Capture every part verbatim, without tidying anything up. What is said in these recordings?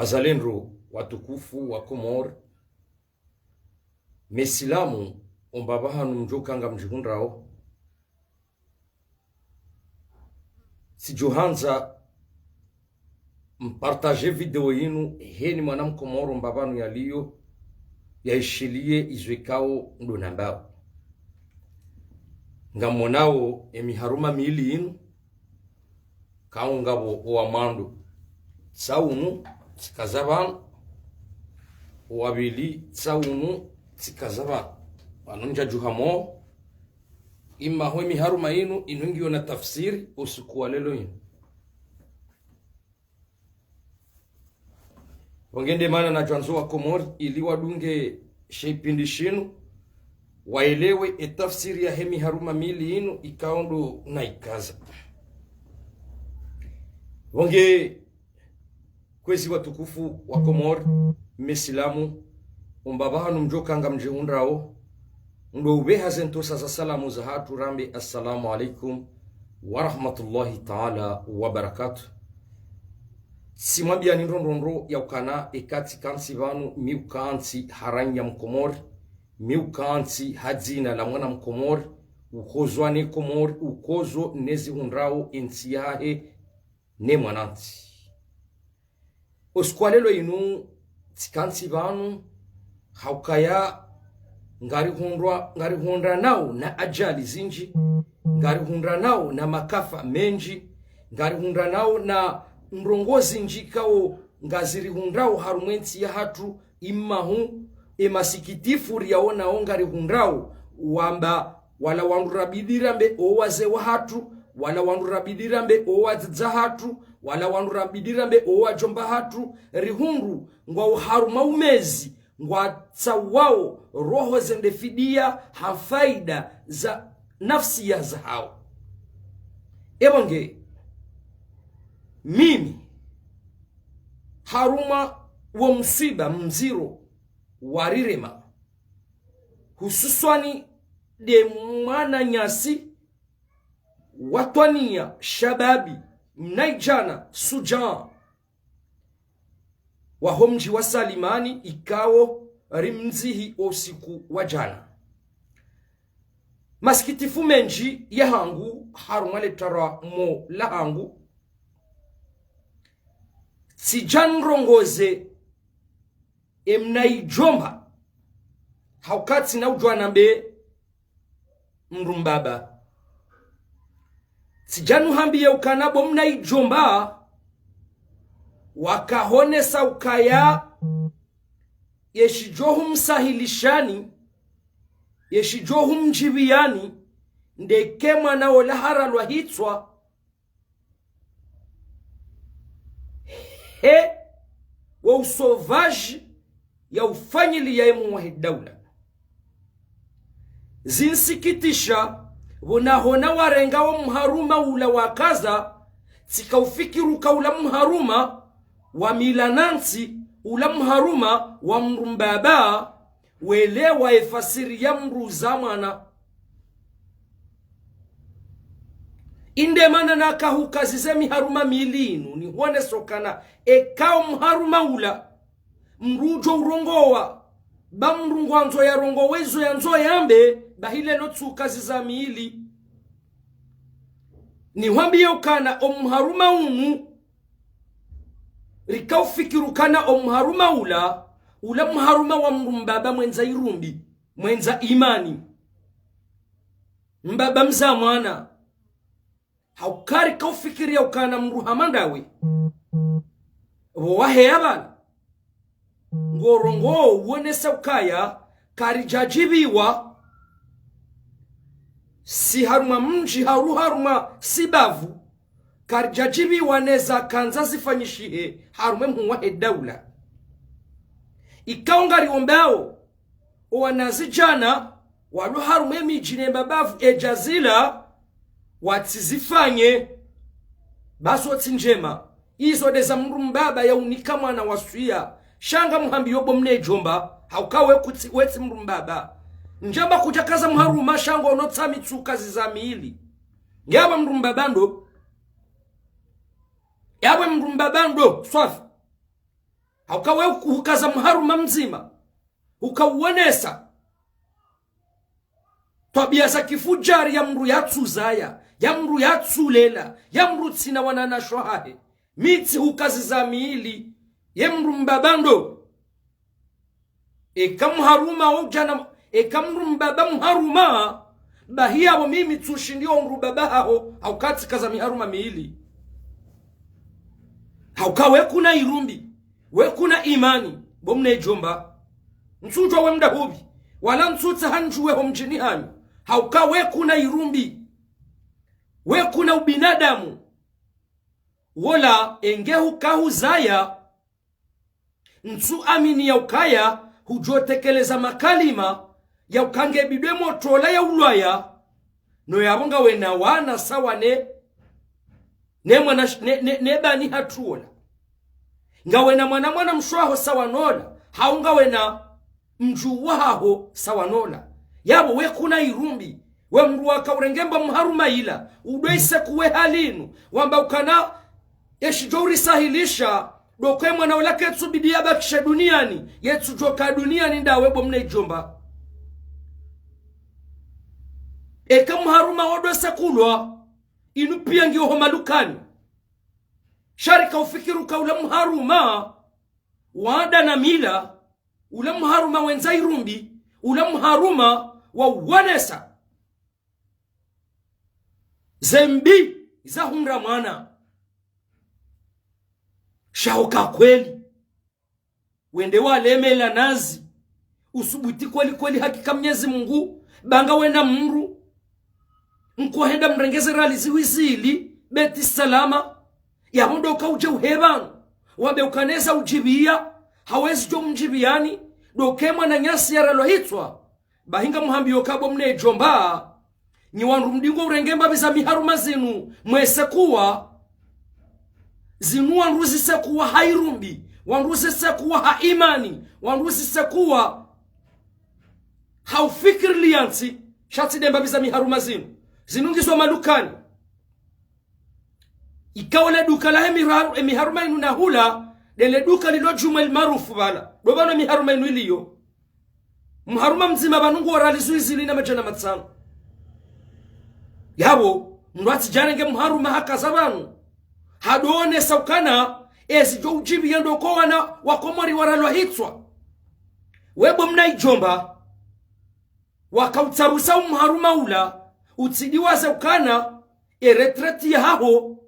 Wazalendo watukufu wa Komori, mesilamu, ombapvi hanu mdjoka ngamdjihundrao, tsidjohandza mpartaje video yinu, heni mwana mkomori ombapvi hanu yaliyo, yaishiliye izo ikao ndo nambao. Ngamonao emiharuma mili yinu, kaungapvo owa mwando tsaunu tsikaza pvanu, owa pvili tsaunu tsikaza pvanu. Pvanu ndjadjuha mo, imaho emiharuma yinu, inu ngiyo na tafsiri usiku wa leo yinu. Pvonge nde mana nadjwandzo wa Komori ili wadunge she ipindi shinu, waelewe etafsiri yahe miharuma mili yinu ikao ndo naikaza. Pvonge kwezi watukufu wa Komori, mesilamu, ombapvi hanu mdjoka ngamdjihundrao, ndo upveha ze ntsontsa za salamu zahatru rambe assalamu alaikum wa rahmatullahi taala wa barakatuh. Tsimwambiyani ndrongoo ndro ya ukana eka tsikantsi pvanu, mi ukantsi ha raiya mkomori, mi ukantsi ha dzina la mwana mkomori, ukozwa ne Komori, ukozo ne zihundrao entsi yahe ne mwanantsi. Osiku wa leo yinu tsikantsi pvanu, ha ukaya ngarihundrwa, ngarihundranao na ajali zindji, ngarihundranao na makafa mendji, ngarihundranao na ndrongoo zindji ikao ngazirihundrao harumwa entsi yahatru, imaho emasikitifu riyaonao ngarihundrao, wamba wala wandru rabidi rambe owazee wahatru, wala wandru rabidi rambe owadzadze wahatru, wala wandru rabidi rambe owajomba hatru, rihundru ngwao harumwa umezi, ngwatsawao roho zende fidiya ha faida za nafsiya zahao. Epvonge, mimi, harumwa wo msiba mdziro warirema, hususwani nde mwananyasi, watwaniya, shababi, mnaidjana, sudjaa, waho mdji wa Salimani, ikao rimdzihi osiku wa djana. Masikitifu mendji yahangu harumwa le taramo lahangu, tsidja nirongoze emnaidjomba, ha uka tsina udjuwa nambe mdru mbaba. Tsidja nuhambiye ukana bo mnaidjomba, wakahonesa ukaya yeshidjo humsahilishani, yeshidjo humdjibiyani, ndeke mwana ola haralwa hitswa, he wo usauvage yaufanyiliya ye mhuu wahe daula. Zinsikitisha, pvo nahona warenga wo mharuma ula wakaza, tsikaufikiri uka ula mharuma wa mila na ntsi, ula mharuma wa mdru mbaba, welewa efasiri ya mdru za mwana. Inde mana nakahukazize miharuma mili inu, nihuonese ukana eka o mharuma ula, mdru udjo urongowa, ba mdru ngwandzo yarongowe izo yandzo yambe, bahi leo tsukaziza mili. Nihwambiye ukana o mharuma unu, rikaufikiri ukana o mharuma ula, ula mharuma wa mdru mbaba mwendza irumbi, mwendza imani, mbaba mza mwana. Ha uka rikaufikiri ya ukana mdru hama ndawe, pvo waheya pvala, ngorongowo uonesa ukaya karidjadjibiwa, si harumwa mdji hau harumwa sibavu, karidjadjibiwa neza kandza zifanyishihe harumwa mhuu wahe daula. Ikao ngariombao, owanazidjana walo harumwa emidji ne mabavu edja zila, watsizifanye. Ba zo tsi ndjema. Izo ndeza mdru mbaba yaunika mwana waswiya. Sha ngamhambiyo bo mnaidjomba, ha uka we kutsi, we tsi mdru mbaba. Ndjamba kudjakaza mharuma sha ngono tsami tsukaziza mili. Ngapvo mdru mbaba ndo. Yapvo mdru mbaba ndo, swafi. Hauka we hukaza mharuma mdzima, ukauonesa twabiya za kifujari ya mdru yatsuzaya, ya mdru yatsulela, ya mdru tsina wananyasho wahahe. Mi tsihukaziza mili, ye mdru mbaba ndo. Eka mharuma wo udjana, eka mdru mbaba mharuma, bahi yapvo mimi tsushindi o mdru baba haho, hauka tsikaza miharuma mili. Hauka we kuna irumbi, we kuna imani, bo mnedjomba. Ntsudjuwa we mdahupvi, wala ntsutsaha ndjuwe ho mdjini hanyu. Hauka we kuna irumbi, we kuna ubinadamu. Wola enge hukahuzaya, ntsu amini ya ukaya hudjotekeleza makalima ya uka nge bidwe motro ola ya ulwaya, no yapvo ngawena wana sawa ne, ne mwana sh-, ne, ne, ne bani hatru wola. Ngawena mwana mwanamshe waho sawa nola, hau ngawena mdjuhu wahaho sawa nola. Yapvo we kuna irumbi, we mdru waka urenge mba mharuma ila, udwe isekuwe hali inu, wamba ukana, eshidjo urisahilisha, ndo uka ye mwana ola ketsubidi yabakishe duniani, yetsudjoka duniani ndawe bo mnedjomba. Eka mharuma wo ndo sekulwa, inu piya ngiyo ho malukani. Sha rika ufikiri uka ula mharuma wa ada na mila, ula mharuma wendza irumbi, ula mharuma wa uonesa ze mbi za hundra mwana. Sha uka kweli, wende walemela nazi, usubuti kweli kweli hakika Mnyezi Mungu, ba ngawena mdru, nkohenda mrenge ze riali ziwi zili, Beti Salama, yapvo ndo uka udje uhepvanu, wambe ukaneza udjipviya, hawezi djo mdjipviyani, ndo uka ye mwananyasi yaralwa hitswa, bahi ngamhambiyo uka bo mnedjomba, nyi wandru mdingo urenge mbapvi za miharuma zinu, mwesekuwa. Zinu wandru zisekuwa ha irumbi, wandru zisekuwa ha imani, wandru zisekuwa ha ufikiri liyantsi, sha tsi nde mbapvi za miharuma zinu. Zinu ngizo malukani. Ikao le duka lahe miraru-, e miharuma inu nahula, ndele duka lilo Djumwa El Maarouf pvala. Ndo pvanu miharuma inu iliyo. Mharuma mdzima pvanu nguwo riali ziwi zili na madjana matsanu. Yapvo, mdru atsidjarenge mharuma hakaza pvanu, hadjo onesa ukana, ezi djo udjipviya ndo uka wana wa Komori waralwa hitswa. We bo mnedjomba, waka utsarusa umharuma ula, utsidiwaze ukana, e retraite yahaho,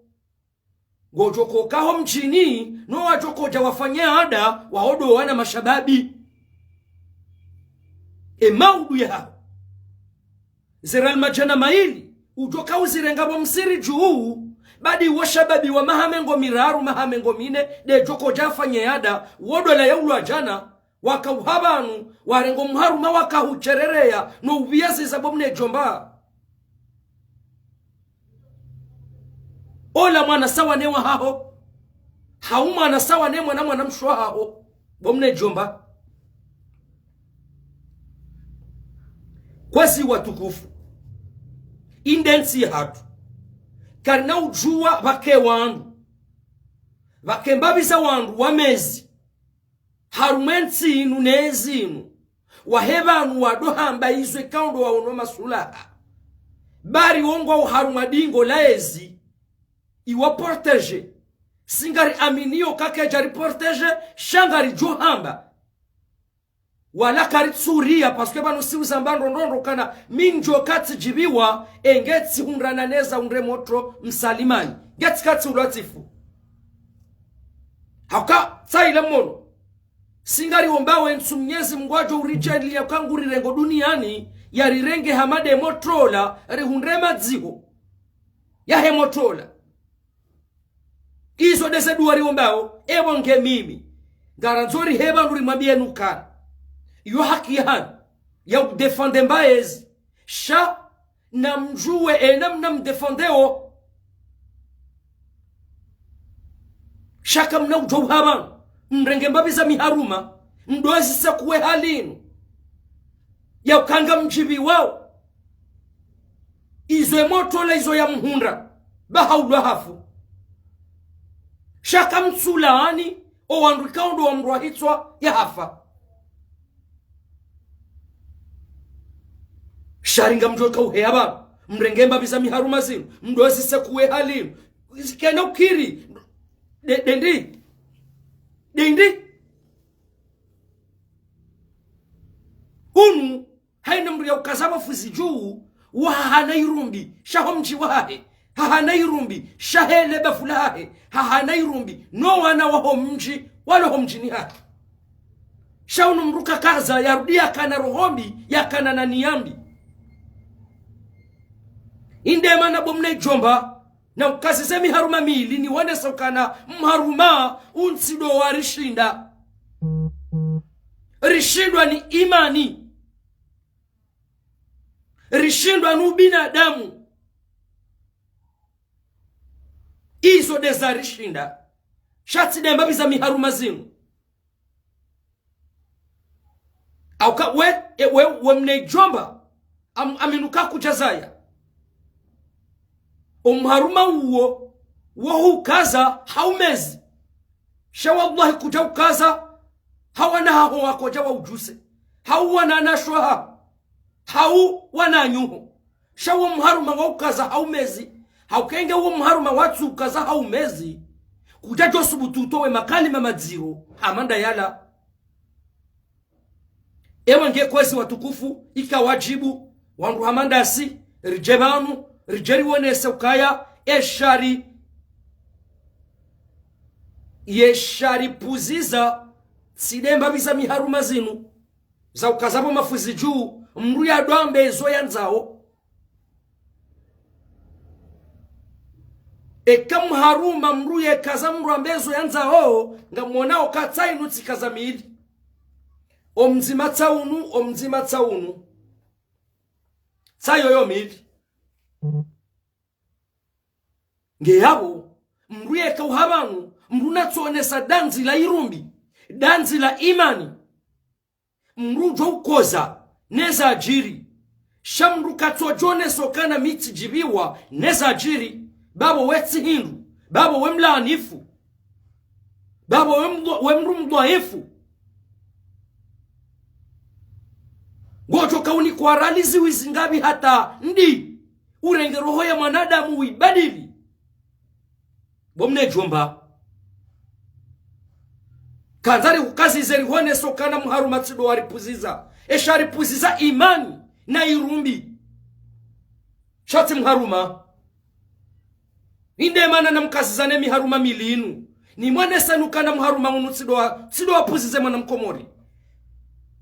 ngodjo koka ho mdjini, no wadjo kodja wafanye ada, waondo wana mashababi. E maudu yahaho. Ze riali madjana mayili, udjo ka uzirenga pvo msiri dju, badi wo shababi wa maha mengo miraru, maha mengo mine, ndedjo kodja afanye ada, wo ndola ya ulwa djana, waka uha pvanu, warengo mharuma waka hucherereya, no upviya ziza bo mnedjomba. Ola mwana sawa ne wahaho, hau mwana sawa ne mwana mwanamshe wahaho, bo mnedjomba. Kwezi watukufu, inde ntsi yahatru, karina udjuwa pvake wandru, pvake mbapvi za wandru wa mezi, harumwa entsi inu ne ezi inu, wahe pvanu wado hamba izo ikao ndo waono masulaha. Bari wo ngwao harumwa dingo la ezi, iwa protéger. Si ngari aminiyo uka kedja ri protéger, sha ngaridjo hamba. Wala karitsuria, parce que pvanu si uzamba ndrondrondro ukana, mi ndjo katsidjipviwa, enge tsihundrana neza undre motro Msalimani. Nge tsi katsi ulwa tsifu. Hauka, tsaila mono. Si ngari ombao entsu Mnyezi Mungu adjo uridjaliya uka ngurirengo duniani, yarirenge hama nde motro ola, rihundre madziho yahe motro ola. Izo ndeze duwa riombao, epvo nge mimi. Ngarandzo rihe pvanu rimwambiyeni ukana, iyo haki yahanyu, ya udéfendre mba ezi. Sha, namdjuwe ena mna mdéfendeo. Sha kamna udjo uha pvanu, mrenge mbapvi za miharuma, mdo ezi sekuwe hali inu, ya uka ngamdjipviwao. Izo emotro ola izo yamhundra, ba haulwa hafu. Sha kamtsulaani, O wandru ikao ndo wa mdru wa hitswa ya hafa. Sha ri ngamdjo kauheya pvanu, mrenge mbapvi za miharuma zinu, mdrozise kuwe hali inu. Zikena ukiri. De, dendi. Dendi. Unu, haina mdru ya ukaza mafuzi dju, wa hahana irumbi, sha ho mdji wahahe, hahana irumbi, sha hele bavu lahahe, hahana irumbi, no wana wa ho mdji, walo ho mdjini hahe. Sha unu mdru kakaza, yarudi yakana roho mbi, yakana na niya mbi. Inde mana bo mna idjomba, na ukazize miharuma mili, ni wonesa ukana mharuma untsi ndo wa rishinda. Rishindwa ni imani. Rishindwa ni ubinadamu. Izo nde za rishinda. Sha tsi nde mbapvi za miharuma zinu. Auka we, e, we, we mna idjomba, am, aminu ka kudjazaya. O mharuma uwo, wo hukaza ha umezi. Sha wallahi kudja ukaza, ha wana haho wakodja wa udjuse. Hau wananyashe waho. Hau wananyaho. Sha wo mharuma wa ukaza ha umezi. Hauka enge wo mharuma watsu ukaza ha umezi, kudjadjo subutu utowe makalima madziro, hama nda yala. Ewa nge kwezi watukufu, ika wadjibu, wandru hama ndasi, ridje pvanu, ridje riwonese ukaya, e sha ri, ye sha ripvuziza, tsi nde mbapvi za miharuma zinu, za ukaza pvo mafuzi dju, mdru ya ndo ambe ezo yandzao. Eka mharuma mdru yekaza mdru ambe ezo yandzao, ngamwonao ka tsa inu tsi kaza mili. O mdzima tsa unu, o mdzima tsa unu. Tsa yoyo mili. Nge yapvo, mdru yeka uha pvanu, mdru natsuonesa dandzi la irumbi, dandzi la imani. Mdru djo ukoza, neza djiri. Sha mdru katsodjonesa ukana mi tsidjibiwa, neza djiri. Bapvo we tsi hindru, bapvo we mlaanifu, bapvo we mdho-, we mdru mdhwaifu. Ngodjo kauni kwa ralizi wizi ngapvi hata ndi, urenge roho ya mwanadamu uibadili. Bo mna idjomba. Kandza ri ukazize rihonese ukana mharuma tsi ndo wa ripvuziza. E sha ripvuziza imani na irumbi. Sha tsi mharuma. Inde mana na mkazizane miharuma mili inu. Ni mwanesa nukana mharuma unu tsi ndo wa, tsi ndo wa pvuzize mwana mkomori.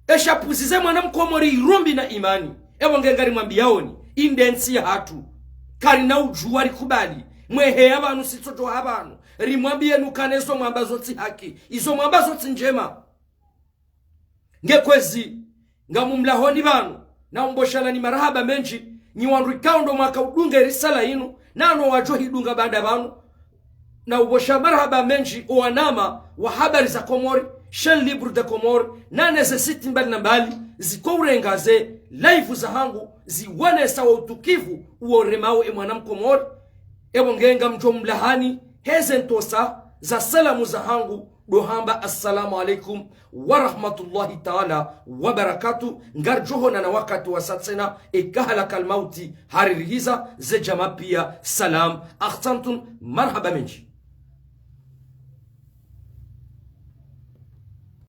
E sha pvuzize mwana mkomori irumbi na imani. Ewa nge ngari mwambiyaoni, inde ntsi ya hatru. Kari na udjuwa rikubali. Mweheya pvanu sitsotoha pvanu. Rimwambiye nukana ezo mwamba zo tsi haki. Izo mwamba zo tsi ndjema. Nge kwezi, ngamumlahoni pvanu, na umboshana ni marahaba mendji, nyi wandru ikao ndo mwaka udunga e risala inu, na no wadjo hidunga baanda pvanu, na umbosha marahaba mendji, o wanama wa habari za Komori, Chaîne Libre de Comores, na neze site mbali na mbali, ziko urenga ze live zahangu, ziwonesa wo utukivu, uwo remao e mwana mkomori, ewo nge ngamdjo mlahani, heze ntosa, za salamu zahangu, ndo hamba assalamu alaikum, wa rahmatullahi taala wa barakatuh. Ngaridjo honana wakati wasa tsena, eka halakal mauti haririhiza, ze djamaa pia, salam, ahsantum, marahaba mendji.